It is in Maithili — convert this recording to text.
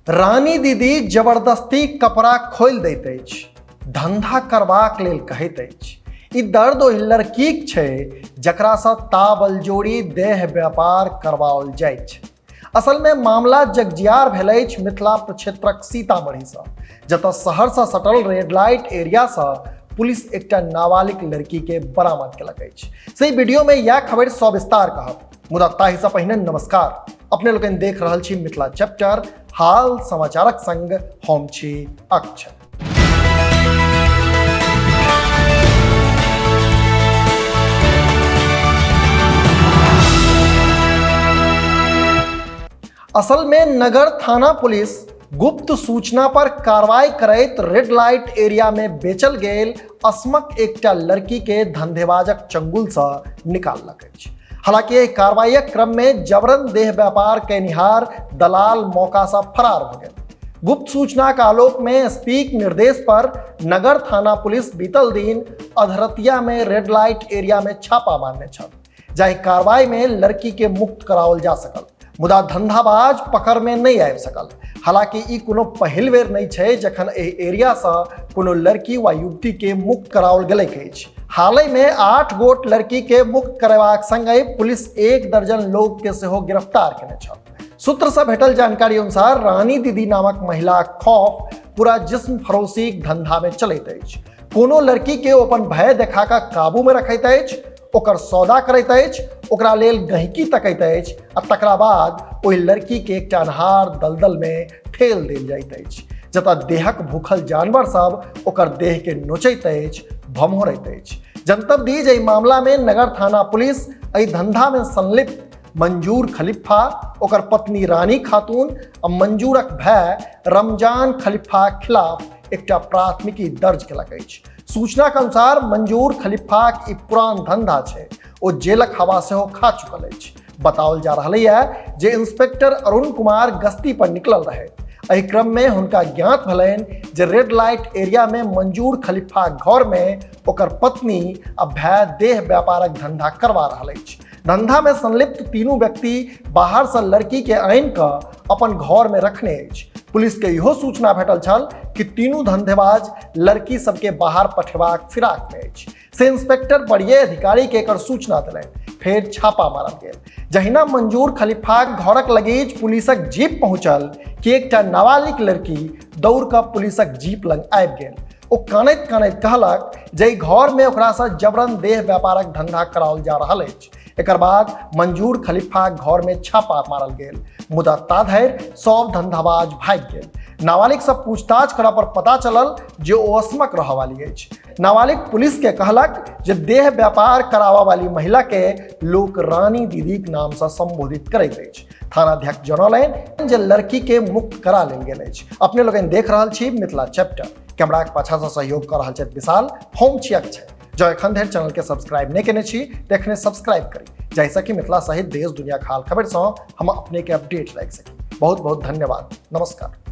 रानी दीदी जबरदस्ती कपड़ा खोलि दैत अछि, धंधा करबाक लेल कहैत अछि। ई दर्द ओहि लड़कीक छै जकरासँ ताबलजोड़ी देह व्यापार करवाओल जाइत छै। असलमे मामला जगजियार भेल अछि मिथिला प्रक्षेत्रक सीतामढ़ीसँ, जतऽ शहरसँ सटल रेड लाइट एरियासँ पुलिस एकटा नाबालिग लड़कीके बरामद केलक अछि। से वीडियोमे इएह खबरि सविस्तार कहब, मुदा ताहिसँ पहिने नमस्कार। अपने लोकनि देख रहल छी मिथिला चैप्टर हाल समाचारक संग हम छी अक्षय। असल में नगर थाना पुलिस गुप्त सूचना पर कार्रवाई करैत रेड लाइट एरिया में बेचल गेल असमक एकटा लड़की के धंधेबाजक चंगुल से निकाललक अछि। हालांकि एहि कार्रवाईक क्रम में जबरन देह व्यापार कयनिहार दलाल मौका से फरार हो गेल। गुप्त सूचना के आलोक में एसपी के निर्देश पर नगर थाना पुलिस बीतल दिन अधरतिया में रेड लाइट एरिया में छापा मारने छल, जाहि कार्रवाई में लड़की के मुक्त कराओल जा सकल, मुदा धंधाबाज पकड़ में नहीं आबि सकल। हालांकि ई कोनो पहिल बेर नहीं छै जखन एहि एरिया से कोनो लड़की वा युवती के मुक्त कराओल गेलैक अछि। हालहि में 8 गोट लड़की के मुक्त करेबाक संगहि पुलिस 1 दर्जन लोग के सेहो गिरफ्तार केने छल। सूत्र से भेटल जानकारी अनुसार रानी दीदी नामक महिला खौफ पूरा जिस्म फरोसी धंधा में चलैत अछि। कोनो लड़की के ओ अपन भय देखा कऽ काबू में रखैत अछि, ओकर सौदा करैत अछि, ओकरा लेल गहिकी तकैत अछि आ तकरा बाद ओहि लड़की के एकटा अन्हार दलदल में ठेल देल जाइत अछि, जतऽ देहक भूखल जानवर सब ओकर देह के नोचैत अछि, भमोरैत अछि। जनतब दी जे एहि मामला में नगर थाना पुलिस एहि धंधा में संलिप्त मंजूर खलीफा, ओकर पत्नी रानी खातून आ मंजूरक भाय रमजान खलीफाक खिलाफ एकटा प्राथमिकी दर्ज केलक अछि। सूचना के अनुसार मंजूर खलीफाक ई पुरान धंधा छै, ओ जेलक हवा सेहो खा चुकल अछि। बताओल जा रहल है जे इंस्पेक्टर अरुण कुमार गश्ती पर निकलल रहे। एहि क्रम में हुनका ज्ञात भेलनि जे रेड लाइट एरिया में मंजूर खलीफाक घर में ओकर पत्नी आ भाय देह व्यापारक धंधा करवा रहल अछि। धंधा में संलिप्त तीनू व्यक्ति बाहर से लड़की के आनि कऽ अपन घर में रखने अछि। पुलिस के इहो सूचना भेटल छल कि तीनू धंधेबाज लड़की सबके बाहर पठेबाक फिराक में अछि। से इंस्पेक्टर वरीय अधिकारी के एकर सूचना देलनि, फेर छापा मारल गेल। जहिना मंजूर खलीफाक घरक लगीच पुलिसक जीप पहुंचल कि एकटा नाबालिग लड़की दौड़ कऽ पुलिसक जीप लग आबि गेल। ओ कानैत कानैत कहलक जे एहि घर में ओकरासँ जबरन देह व्यापारक धंधा कराओल जा रहल अछि। एकर बाद मंजूर खलीफाक घर में छापा मारल गेल, मुदा ताधरि सब धंधाबाज भागि गेल। नाबालिग से पूछताछ करऽ पर पता चलल जे ओ असमक रहऽ वाली अछि। नाबालिग पुलिस के कहलक जे देह व्यापार कराबऽ वाली महिला के लोक रानी दीदीक नाम से संबोधित करैत अछि। थानाध्यक्ष जनौलनि जे लड़की के मुक्त करा लेल गेल अछि। अपने लोकनि देख रहल छी मिथिला चैप्टर। कैमराक पाछा से सहयोग कऽ रहल छथि विशाल, हम छी अक्षय। जँ एखन धरि चैनल के सब्सक्राइब नहि केने छी तऽ एखने सब्सक्राइब करी, जाहिसँ कि मिथिला सहित देश दुनिया हाल खबर सँ हम अपने के अपडेट राखि सकी। बहुत बहुत धन्यवाद। नमस्कार।